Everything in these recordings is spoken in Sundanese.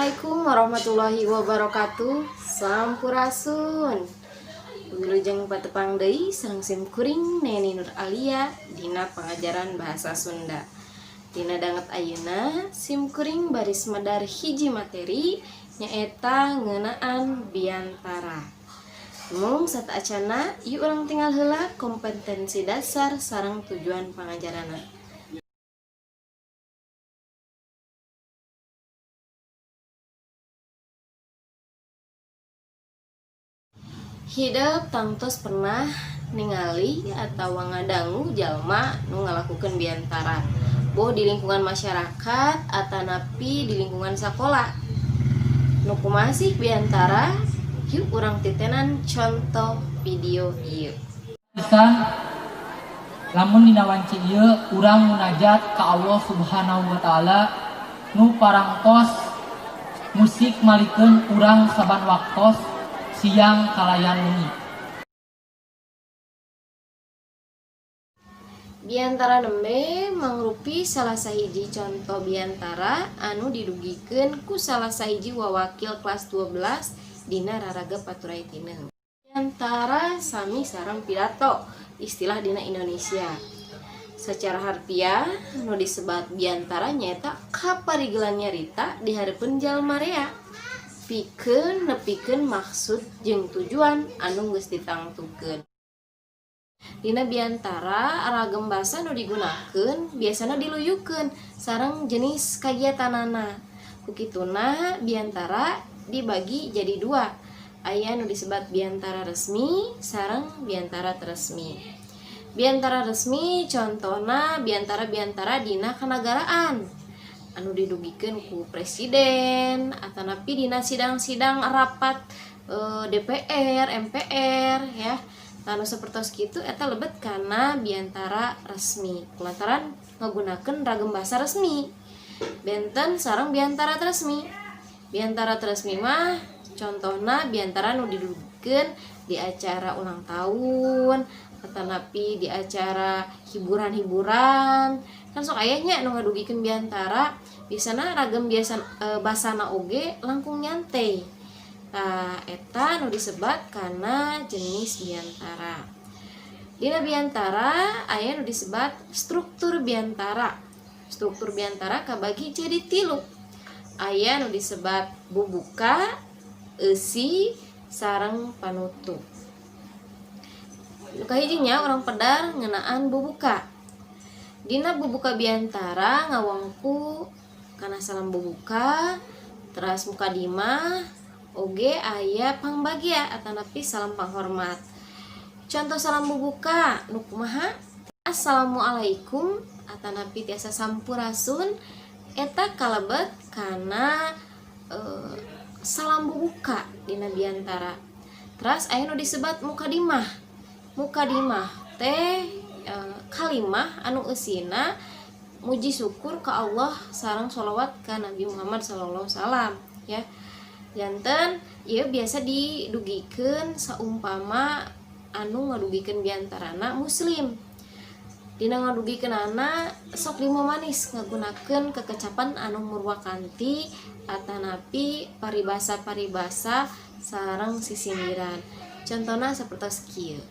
Assalamualaikum warahmatullahi wabarakatuh. Sampurasun. Wilujeng patepang deui sareng sim kuring Neni Nur Alia dina pangajaran bahasa Sunda. Dina danget ayeuna sim kuring baris medar hiji materi, nyaeta ngeunaan biantara. Mung sateuacanna, yuk urang tingal heula kompetensi dasar sareng tujuan pangajaranna. Hidep tangtos pernah ningali atau ngadangu jalma nu ngalakukeun biantara, boh di lingkungan masyarakat atanapi di lingkungan sakola. Nu kumaha sih biantara? Yuk, urang titenan contoh video ieu. Pisan lamun dina wanci ieu urang munajat ka Allah Subhanahu wa Taala nu parangtos musik malikeun urang saban waktos siang kalayan wengi. Biantara nembe mangrupi salah sahiji contoh biantara anu didugikeun ku salah sahiji wawakil kelas 12 dina raraga Paturai Tineung. Biantara sami sareng pidato, istilah dina Indonesia. Secara harfiah, nu disebat biantara nyaeta kaparigelan nyarita di hareupeun jalma rea pikeun nepikeun maksud jeung tujuan anu geus ditangtukeun. Dina biantara, ragam basa nu digunakeun biasana diluyukeun sareng jenis kagiatanana. Ku kituna biantara dibagi jadi dua. Aya nu disebat biantara resmi sareng biantara teu resmi. Biantara resmi contohna biantara-biantara dina kanagaraan anu didugikeun ku presiden atanapi dina sidang-sidang rapat DPR, MPR, ya. Anu sapertos kitu eta lebet kana biantara resmi lantaran ngagunakeun ragam bahasa resmi. Benten sareng biantara teu resmi. Biantara teu resmi mah contohna biantara nu didugikeun di acara ulang tahun atanapi di acara hiburan-hiburan. Kan sok aya nya nu ngadugikeun biantara, biasana ragam biasa basana oge langkung nyantai. Tah, eta nu disebat kana jenis biantara. Dina biantara aya nu disebat struktur biantara. Struktur biantara kabagi jadi tilu. Aya nu disebat bubuka, eusi, sareng panutup. Nu kahijinya urang pedar ngeunaan bubuka. Dina bubuka biantara ngawangku kana salam bubuka, teras mukadimah, oge aya pangbagia atanapi salam panghormat. Contoh salam bubuka nu kumaha? Assalamualaikum atanapi tiasa sampurasun, eta kalebet kana salam bubuka dina biantara. Teras aya nu disebat mukadimah. Mukadimah teh kalimah anu eusina muji syukur ka Allah sareng sholawat ka Nabi Muhammad sallallahu alaihi wasallam, ya. Janten ieu biasa didugikeun saumpama anu ngadugikeun biantarana muslim. Dina ngadugikeunana sok limo manis ngagunakeun kekecapan anu murwakanti atanapi paribasa-paribasa sareng sisindiran. Contohna sapertos kieu.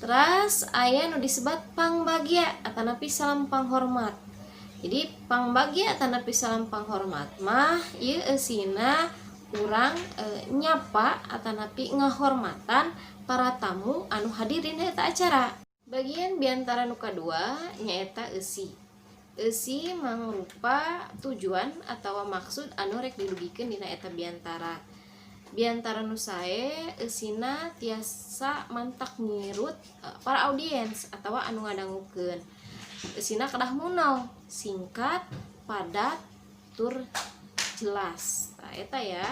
Teras aya nu disebat pangbagia atanapi salam panghormat. Jadi pangbagia atanapi salam panghormat mah ieu eusina urang nyapa atanapi ngahormatan para tamu anu hadir dina eta acara. Bagian biantara nu kadua nyaeta eusi. Eusi mangrupa tujuan atawa maksud anu rek didugikeun dina eta biantara. Biantara nu sae eusina tiasa mantak ngirut para audiens atawa anu ngadangukeun. Eusina kedah munau, singkat, padat, tur jelas. Tah, eta ya.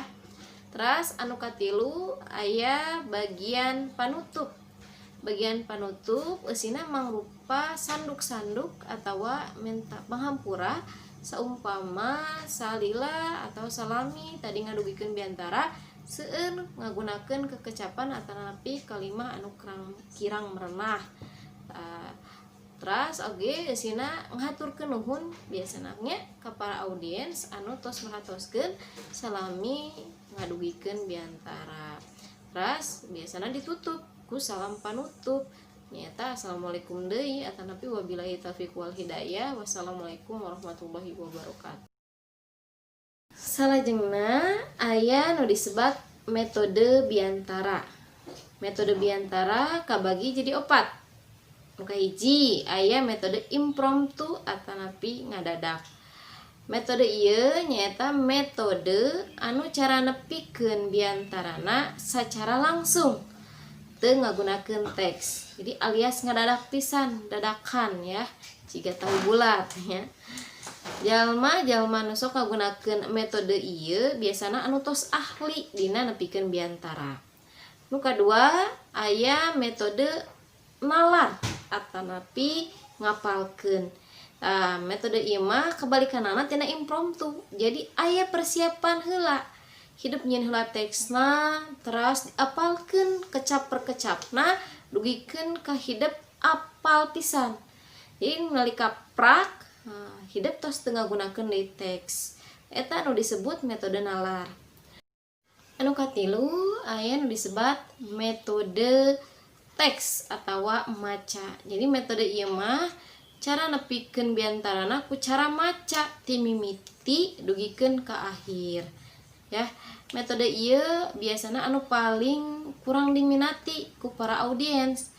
Teras anu katilu aya bagian panutup. Bagian panutup eusina mangrupa sanduk-sanduk atawa menta panghampura saumpama salila atau salami tadi ngadugikeun biantara seueur ngagunakeun kekecapan atanapi kalimah anu kirang merenah. Teras oge eusina ngahaturkeun nuhun biasana nya ka para audiens anu tos merhatoskeun salami ngadugikeun biantara. Teras biasana ditutup ku salam panutup, nyaeta assalamualaikum deui atanapi wabillahi taufiq wal hidayah, wassalamualaikum warahmatullahi wabarakatuh. Salajengna aya nu disebat metode biantara. Metode biantara kabagi jadi opat. Nu kahiji aya metode impromptu atanapi ngadadak. Metode ieu nyaeta metode anu cara nepikeun biantarana secara langsung, teu ngagunakeun teks. Jadi alias ngadadak pisan, dadakan ya, jiga tahu bulat ya. Jalma jalma nu sok ngagunakeun metode ieu biasana anu tos ahli dina nepikeun biantara. Nu kadua aya metode nalar atanapi ngapalkeun. Nah, metode ieu mah kebalikanana tina impromptu. Jadi aya persiapan heula. Hidup nyieun heula teksna, teras diapalkeun kecap per kecapna, dugikeun ka hidep apal pisan. Jadi nalika prak, nah, hidep tos teu ngagunakeun deui teks. Eta nu disebut metode nalar. Anu katilu aya nu disebat metode teks atawa maca. Jadi metode ieu mah cara nepikeun biantarana ku cara maca ti mimiti dugikeun ka akhir. Ya, metode ieu biasana anu paling kurang diminati ku para audiens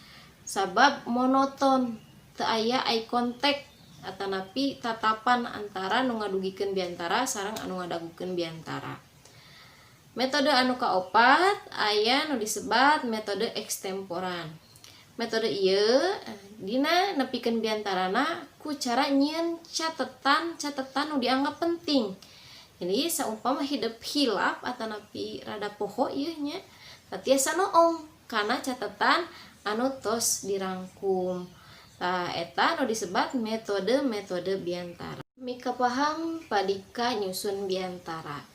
sabab monoton, teu aya eye contact atanapi tatapan antara nu ngadugikeun biantara sareng anu ngadagukeun biantara. Metode anu kaopat aya nu disebat metode ekstemporan. Metode ieu dina nepikeun biantarana ku cara nyieun catetan-catetan nu dianggap penting. Jadi saumpama hidep hilap atanapi rada poho ieu nya, tiasa noong kana catatan anu tos dirangkum. Tah, eta nu disebat metode-metode biantara. Mikapaham padika nyusun biantara.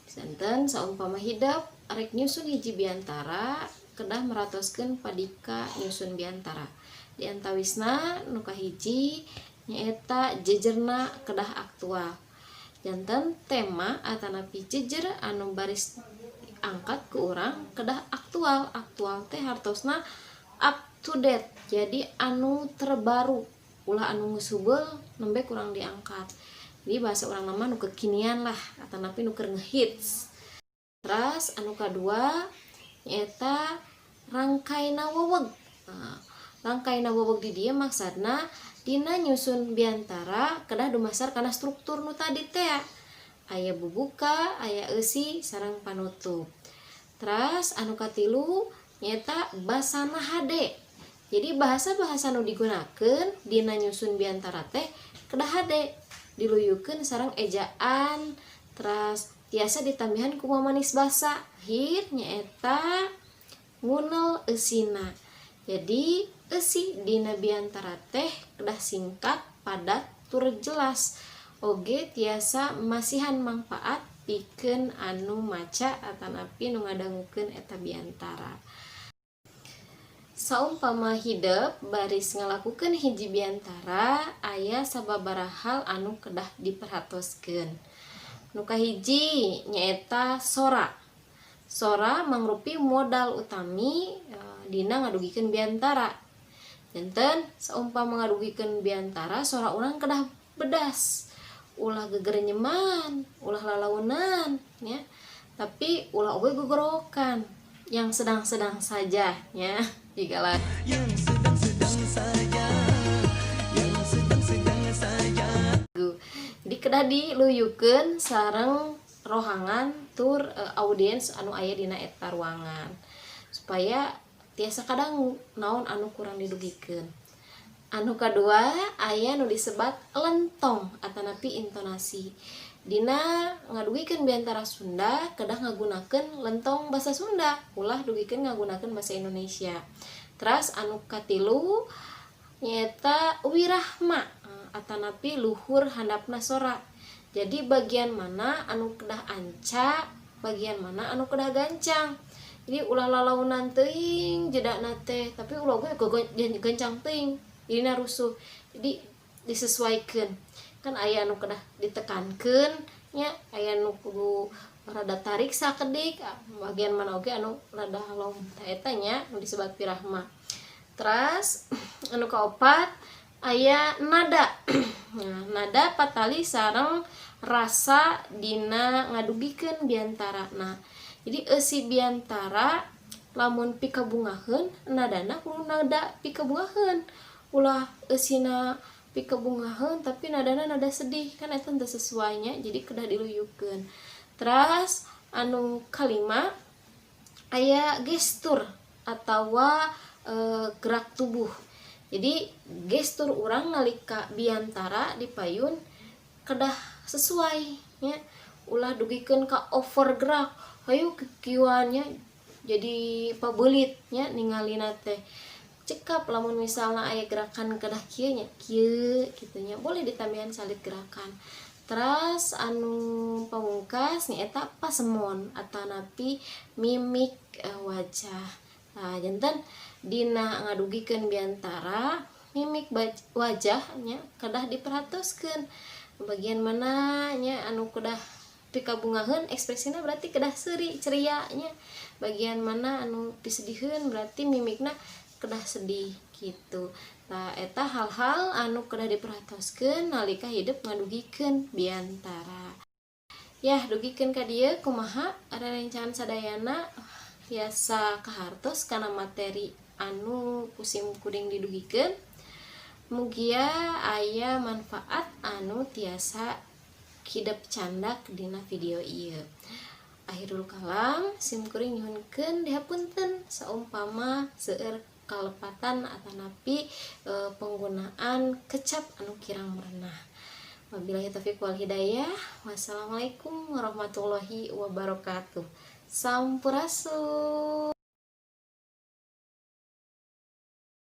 Janten saumpama hidep arek nyusun hiji biantara, kedah merhatoskeun padika nyusun biantara. Di antawisna nu kahiji nyaeta jejerna kedah aktual. Janten tema atanapi jejer anu baris angkat ku urang kedah aktual. Aktual teh hartosna up to date, jadi anu terbaru, ulah anu geus hubel nembe kurang diangkat. Jadi bahasa urang mah nu kekinian lah atanapi nu keur ngehits. Terus anu kadua nyaeta rangkaina weweg. Nah, rangkaina weweg di dieu maksudna dina nyusun biantara kedah dumasar kana struktur nu tadi teh, aya bubuka, aya eusi sareng panutup. Terus anu katilu nyaeta basana hade. Jadi bahasa-bahasa nu digunakeun dina nyusun biantara teh kedah hade, diluyukeun sareng ejaan, terus tiasa ditambihan ku mamanis basa. Akhir nyaeta ngunel eusina. Jadi eusi dina biantara teh kedah singkat, padat, tur jelas, oge tiasa masihan mangfaat pikeun anu maca atanapi nu ngadangukeun eta biantara. Saumpama hidep baris ngalakukeun hiji biantara, aya sababaraha hal anu kedah diperhatoskeun. Nu kahiji nyaeta sora. Sora mangrupi modal utami dina ngadugikeun biantara. Janten saumpama ngadugikeun biantara, sora urang kedah bedas, ulah gegerenyeman, ulah lalaunan ya, tapi ulah oge gogorowokan, yang sedang-sedang saja ya, jika lah Yang sedang-sedang saja, yang sedang-sedang saja. Jadi kedah diluyukeun sareng rohangan tur audiens anu aya dina eta ruangan supaya tiasa kadang naon anu kurang didugikeun. Anu kadua aya nu disebat lentong atanapi intonasi. Dina ngadugikeun biantara Sunda kedah ngagunakeun lentong bahasa Sunda, ulah dugikeun ngagunakeun bahasa Indonesia. Teras anu katilu nyaeta wirahma atanapi luhur handapna sora. Jadi bagian mana anu kedah anca, bagian mana anu kedah gancang. Jadi ulah lalaunan teuing jedana teh, tapi ulah oge gancang teuing. Jadina rusuh. Jadi disesuaikan kan, aya anu kedah ditekankeun nya, aya nu kudu rada tarik sakedik, bagian mana oge anu rada lom. Tah, eta nya nu disebat virahma. Terus anu kaopat aya nada. Nah, nada patali sareng rasa dina ngadugikeun biantara. Nah, jadi eusi biantara lamun pikabungaheun, nadana kudu nada pikabungaheun. Ulah eusina pikabungaheun tapi nadana nada sedih, kan eta teu sesuainya, jadi kedah diluyukeun. Terus anu kalima aya gestur atau gerak tubuh. Jadi gestur urang nalika biantara di payun kedah sesuai nya, ulah dugikeun ka over gerak, hayu kikieuan nya, jadi pabelit nya ningalina teh. Cekap lamun misalnya aya gerakan kedah kieu nya, kieu kitu nya, boleh ditambahan salit gerakan. Terus anu pamungkas nyaeta pasemon atanapi mimik wajah. Nah, janten dina ngadugikeun biantara, mimik wajahnya kedah diperhatoskeun bagian mana nya. Anu kedah pikabungaheun, ekspresina berarti kedah seuri ceria nya. Bagian mana anu pisediheun, berarti mimikna kedah sedih gitu. Nah, eta hal-hal anu kedah diperhatoskeun nalika hidep ngadugikeun biantara. Ya, dugikeun ka dieu. Kumaha rerencangan sadayana, tiasa kahartos kana materi anu ku sim kuring didugikeun? Mugia aya manfaat anu tiasa hidep candak dina video ieu. Akhirul kalam, sim kuring nyuhunkeun dihapunten saumpama seueur kalepatan atanapi penggunaan kecap anu kirang merenah. Wabillahi taufiq wal hidayah. Wassalamualaikum warahmatullahi wabarakatuh. Sampurasun.